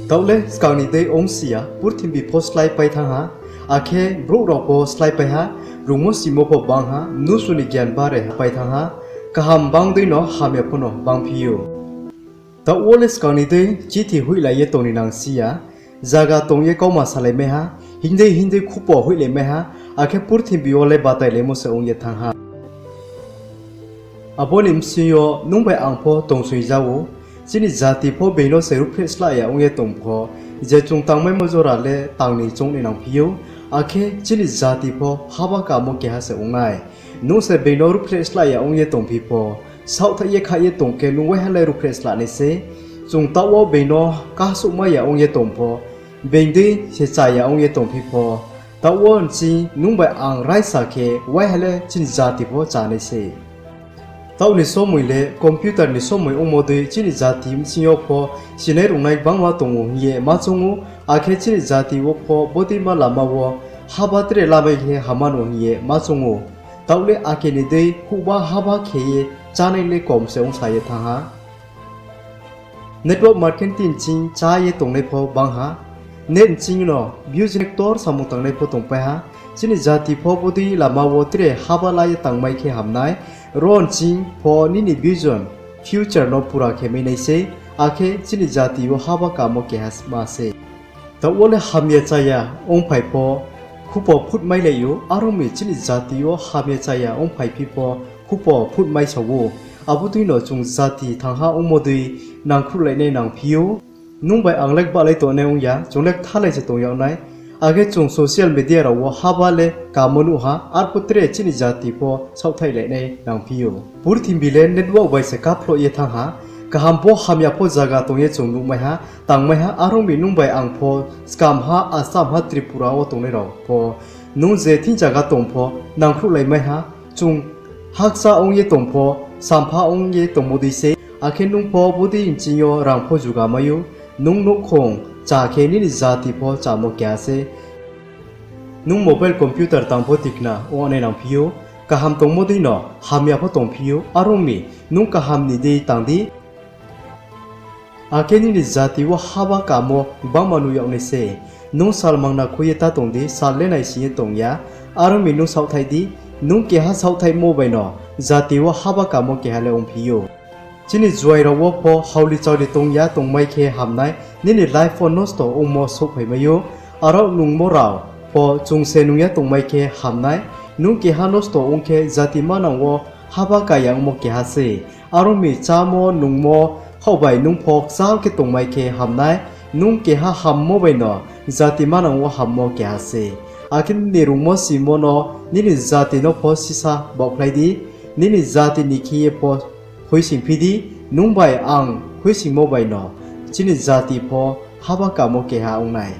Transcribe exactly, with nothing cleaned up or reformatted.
Taoh le skang ni dei ongsi ya, purthimbi pho sláipai thanng ha, akhe brouh rao pho sláipai ha, rungmo simo pho banng ha, mnusu ni gian bare pai thanng ha, kaham banng deino hamya pho no bangphi ou. Taoh wo le skang ni dei chithi hoihlai ye tong ni nangsi ya, zaga tong ye kauma salaimai ha, hingdei hingdei khupo hoihlaimai ha, akhe purthimbi yo le batailaimo se ong ye thanng ha. Abo ni bsing yo nung bai ang pho tongsoing ja ou, chini jati pho being no se ruhphreh slah ya ong ye tong pho, je chung tangmaimo jora le tang ni choung ni nangphi ou, akhe chini jati pho haba kamo keha se ong nai. Nung se being no ruhphreh slah ya ong ye tongphi pho, saohthaih ye khaih ye tong khe nung waiha le ruhphreh slah nai sei. Chung taoh wo being no kahsouhmai ya ong ye tong pho, being dei se chá ya ong ye tongphi pho, taoh wo nching nung bai ang raisa khe waiha le chini jati pho chá nai sei. Taoh ni somoi le computer ni somoi ongmo dei chini jati bsing yo pho sinai rungnai gbangma tong ou hing ye ma choung ou, akhe chini jati wo pho bodeima lama wo haba tre lamai khe hamma no hing ye ma choung ou. Taoh le ake ni dei huhba haba khe ye chánai le kom se ongsa ye thanng ha. Network marketing nching chá ye tongnai pho banng ha. Net nching no business ktor samung tangnai pho tongpai ha. Chini jati pho bodei lama wo tre haba la ye tangmai khe ham nai. Ro nching pho nini vision, future no pura khe mai nai sei. Akhe chini jati wo haba kamo keha ma sei. Taoh wo le hamya chaya ongphai pho khupo phutmailai ou, are ong mi chini jati wo hamya chaya ongphaiphi pho khupo phutmaisao ou. Abo deino chung jati thangha ongmo dei nangkhruhlainai nangphi ou. Nung bai ang le gbahlai tongnai ong ya, chung le kthalai se tong yag nai. Akhe chung social media rao wo haba le kamo nuh ha, arphuh tre chini jati pho saohthaihlainai nangphi ou. Purthimbi le network bai se kaphloh ye thanng ha, kaham pho hamya pho zaga tong ye chung nuhmai ha, tangmai ha, are ong mi nung bai ang pho, skam ha, Assam ha, Tripura wo tongnai rao pho, nung je thing zaga tong pho, nangkhruhlaimai ha, chung hakcha ong ye tong pho, sampha ong ye tongmo dei sei, akhe nung pho bodei nching yo rang pho juga mai ou, nung nouhkhong chá khe nini jati pho chámo keha sei. Nung mobile computer tang pho tikna ong nai nangphi ou, kaham tongmo deino hamya pho tongphi ou, are ong mi nung kaham ni dei tang di. Akhe nini jati wo haba kamo gbangma nuh yag nai sei. Nung sal mangna khui ye ta tong di, sal le naising ye tong ya. Are ong mi nung saohthaih di, nung keha saohthaihmo baino jati wo haba kamo keha le ongphi ou. Chini juaing rao wo pho haoli chaoli tong ya tongmai khe ham nai, nini life pho nosto ongmo souhphaimai ou. Aro nungmo rao pho chung se nung ya tongmai khe ham nai. Nung keha nosto ong khe jati manang wo haba ka ya ongmo keha sei. Are ong mi chámo nungmo khaoh bai nung pho kchal khe tongmai khe ham nai. Nung keha hammo baino jati manang wo hammo keha sei. Akhe nini rungmo simo no nini jati no pho sisa baohkhlai di. Nini jati ni khe ye pho khuisoingphi di, nung bai ang khuisoingmo baino chini jati pho haba kamo keha ong nai.